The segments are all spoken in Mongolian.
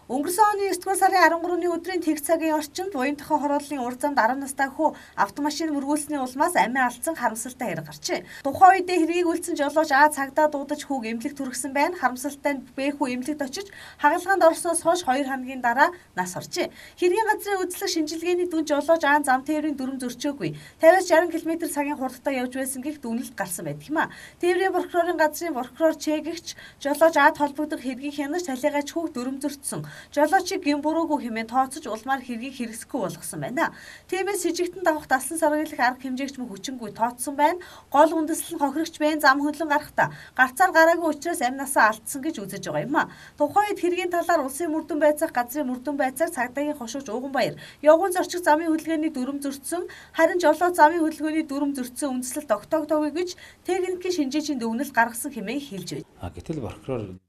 Өнгөрсөн оны 9-р сарын 13-ны өдрийн тэг цагийн орчинд Буянтхан хорооллын урд замд 10 настай хүү автомашин мөргүүлсний улмаас амиа алдсан харамсалтай хэрэг гарчээ. Тухайн үедээ хэргийг үлдсэн жолооч А цагдаа дуудаж хүүг эмнэлэгт хүргэсэн байна. Харамсалтай нь Б хүү эмнэлэгт очиж хагалгаанд орсноос хойш 2 хоногийн дараа нас оржээ. Хэргийн газрын үзлэг шинжилгээний дүн жолооч А зам тээврийн дүрэм зөрчөөгүй. 50-60 км цагийн хурдтай явж байсан гэх дүгнэлт гарсан байдаг юм а. Тээврийн прокурорын газрын прокурор Чэгэгч жолооч А-д холбогдох хэргийг хянаж талийгаач хүүг дүрэм зөрчсөн. Жолоочийг гэм буруугүй хэмээн тооцож улмаар хэргийг хэрэгсэхгүй болгосон байна. Тиймээс сэжигтэн давах дасан саргийлах арга хэмжээгч мөн хүчингүй тооцсон байна. Гол үндэслэл нь хохирогч бэн зам хөндлөн гарахдаа гарцаар гараагүй учраас амь насаа алдсан гэж үзэж байгаа юм а. Тухайн үед хэргийн талаар улсын мөрдөн байцаах газрын мөрдөн байцаах цагдаагийн хошууч Уганбаяр явган зорчих замын хөдөлгөөний дүрэм зөрчсөн, харин жолоо замын хөдөлгөөний дүрэм зөрчсөн үндэслэл тогтоогдоогүй гэж техникийн шинжээчийн дүгнэлт гаргасан хэмээн хэлж байна. Гэтэл прокурор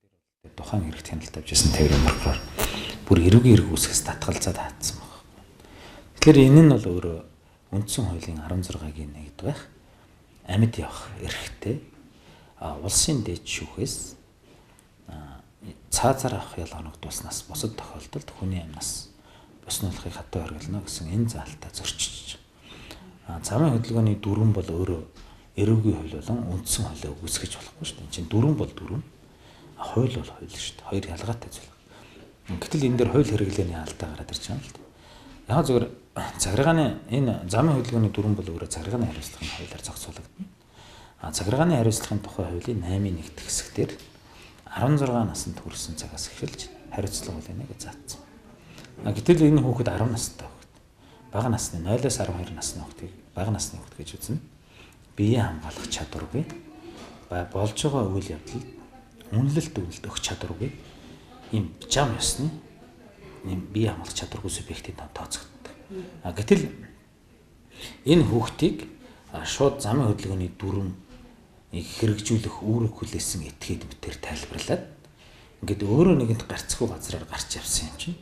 тухайн хэрэгт хяналт тавьж байсан тээврийн прокурор бүр эрүүгийн эрг үүсгэс татгалзаад хаацсан байна. Тэгэхээр энэ нь бол өөрөө үндсэн хуулийн 16-гийн 1-д байх амьд явах эрхтэй улсын дээд шүүхээс цаазаар авах ял оногдуулснаас бусад тохиолдолд хүний амнаас боснуулахыг хатуу хоригдолно гэсэн энэ заалтаа зөрчиж. Замын хөдөлгөөний дүрэм бол өөрөө эрүүгийн хууль болон үндсэн хуулиа үүсгэж болохгүй шүү дээ. Энд чинь дүрэм бол дүрэм, хууль бол хууль шүү дээ. Хоёр ялгаатай зүйл. Гэтэл энэ дээр хууль хэрэглээний алдаа гараад ирж байгаа юм л да. Яг зөвхөн захиргааны энэ замын хөдөлгөөний дүрэм бол өөрөө захиргааны хариуцлагын хуулиар зохицуулагдана. Захиргааны хариуцлагын тухай хуулийн 8-ын 1 хэсгээр 16 наснд хүрсэн цагаас эхэлж хариуцлага хүлээнэ гэж заасан. Гэтэл энэ хүүхэд 10 настай хүүхэд. Бага насны 0-оос 12 насны хүүхдийг бага насны хүүхэд гэж үзнэ. Биеэ хамгаалах чадваргүй. Болж байгаа үйл явдал үнэлэлт өгөлт өгөх чадваргүй. Ийм жам ёсны ийм бие хамгаалах чадваргүй субъектийн тооцогддог. Гэтэл энэ хүүхдийг шууд замын хөдөлгөөний дүрэм хэрэгжүүлэх үүрэг хүлээсэн этгээд мэтэр тайлбарлаад ингээд өөрөө нэгэнт гарцгүй газраар гарч явсан юм чинь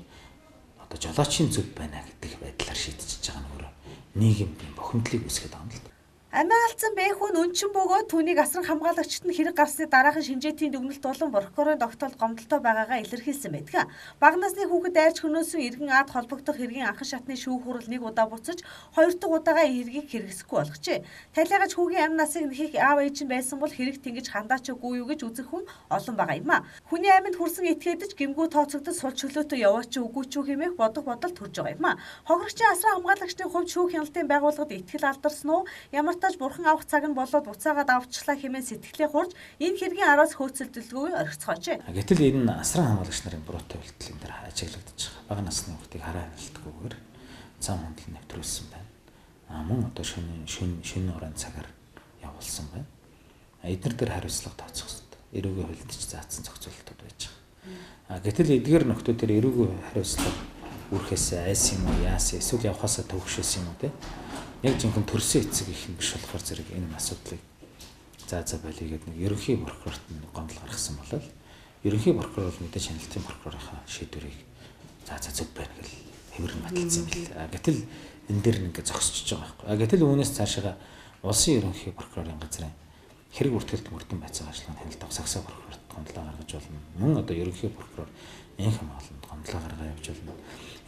одоо жолоочийн зөв байна гэдэг байдлаар шийдчихэж байгаа нь өөрөө нийгэмд бохимдлыг үүсгэж байгаа юм л да. Амиа алдсан Б хүн өнчин бөгөөд түүнийг асран хамгаалагчид нь хэрэг гарсны дараахан шинжээний дүгнэлт болон прокурорын тогтоолд гомдолтой байгаагаа илэрхийлсэн байдаг. Бага насны хүүхэд дайрч хөнөөсөн иргэн ад холбогдох хэргийн анхан шатны шүүх хурал нэг удаа буцаж хоёр дахь удаага хэргийг хэрэгсэхгүй болгожээ. Талийгаач хүүгийн амь насыг нэхэх аав ээж нь байсан бол хэрэг тэнгэж хандаач үгүй юу гэж үзэх хүн олон байгаа юм а. Хүний амьд хүрсэн этгээдэж гэмгүй тооцогдож сул чөлөөтэй яваач үгүй ч үү хэмээх бодох бодол төрж байгаа юм а. Хохирогчийн асран хамгаалагчдын хувьд шүүх хяналтын байгууллагад итгэл алдарсан уу? Ямар тааж бурхан авах цаг нь болоод буцаагаад авчлаа хэмээн сэтгэлээ хурж энэ хэргийн араас хөөцөлдөлгүй орхицоожээ. Гэтэл энэ нь асран хамгаалагч нарын буруутай үйлдэл энэ дээр ажиглагдаж байгаа. Бага насны хүүхдийг хараа хяналтгүйгээр зам хөндлөн нэвтрүүлсэн байна. Мөн одоо шөнө оройн цагаар явуулсан байна. Эднэр дээр хариуцлага тооцох хэрэгтэй. Эрүүгийн хуульд ч заасан зохицуултууд байж байгаа. Гэтэл эдгээр нөхдүүд тэр эрүүгийн хариуцлага үүрхээс айсан юм уу, яасан эсвэл явхаасаа төвөгшөөсөн юм уу те. Яг жинхэнэ төрсөн эцэг их юм биш болохоор зэрэг энэ асуудлыг за болиё гэдэг нэг ерөнхий прокурорт нь гомдол гаргасан болол ерөнхий прокурор бол мэдээж хяналтын прокурорынхаа шийдвэрийг за зөв байна гэл хэврэн баталсан юм бэл. Гэтэл энэ дээр нэг зогсчихж байгаа байхгүй. Гэтэл үүнээс цаашаа улсын ерөнхий прокурорын газрын хэрэг бүртгэлт мөрдөн байцаах ажиллагаанд хяналт авах сагсаа прокурорт гомдлоо гаргаж болно. Мөн одоо ерөнхий прокурор энх хамгаалалт гомдлоо гаргаа явж болно.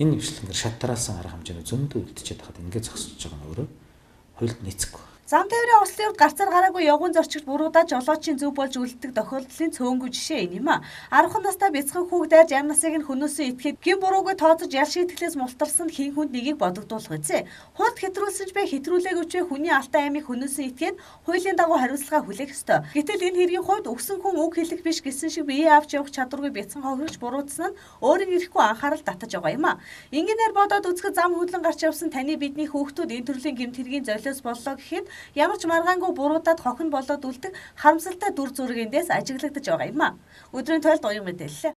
Энэ нэвчлэнгээр шат тараалсан арга хэмжээний зөндөө үлдчихэд хахад ингээд зогсож байгаа нь өөрөө хуульд нийцэхгүй. Зам тээврийн ослын хувьд гарцаар гараагүй явган зорчигч буруудаа жолоочийн зөв болж үлддэг тохиолдлын цөөнгүй жишээ энэ юм а. 10 настай бяцхан хүүг дайрж амь насыг нь хөнөөсөн этгээд гэм буруугүй тооцож ял шийтгэлээс мултарсан хин хүнд нэгийг бодогдуулах үзээ. Хурд хэтрүүлсэн ч бай хэтрүүлээгүй ч бай хүний алтан амийг хөнөөсөн этгээд хуулийн дагуу хариуцлага хүлээх ёстой. Гэтэл энэ хэргийн хувьд өгсөн хүн үг хэлэх биш гэсэн шиг бие авч явах чадваргүй бяцхан хохирогч буруудсан нь өөрийн ирэхгүй анхаарал татаж байгаа юм а. Ингэнээр бодоод үзэхэд зам хөдлөн гарч явсан таны бидний хүүхдүүд энэ төрлийн гэмт хэргийн золиос боллоо гэхэд ямар ч маргаангүй буруудаад хохин болоод үлдэх харамсалтай дүр зураг эндээс ажиглагдаж байгаа юм а. Өдрийн тойлд уян мэдээллээ.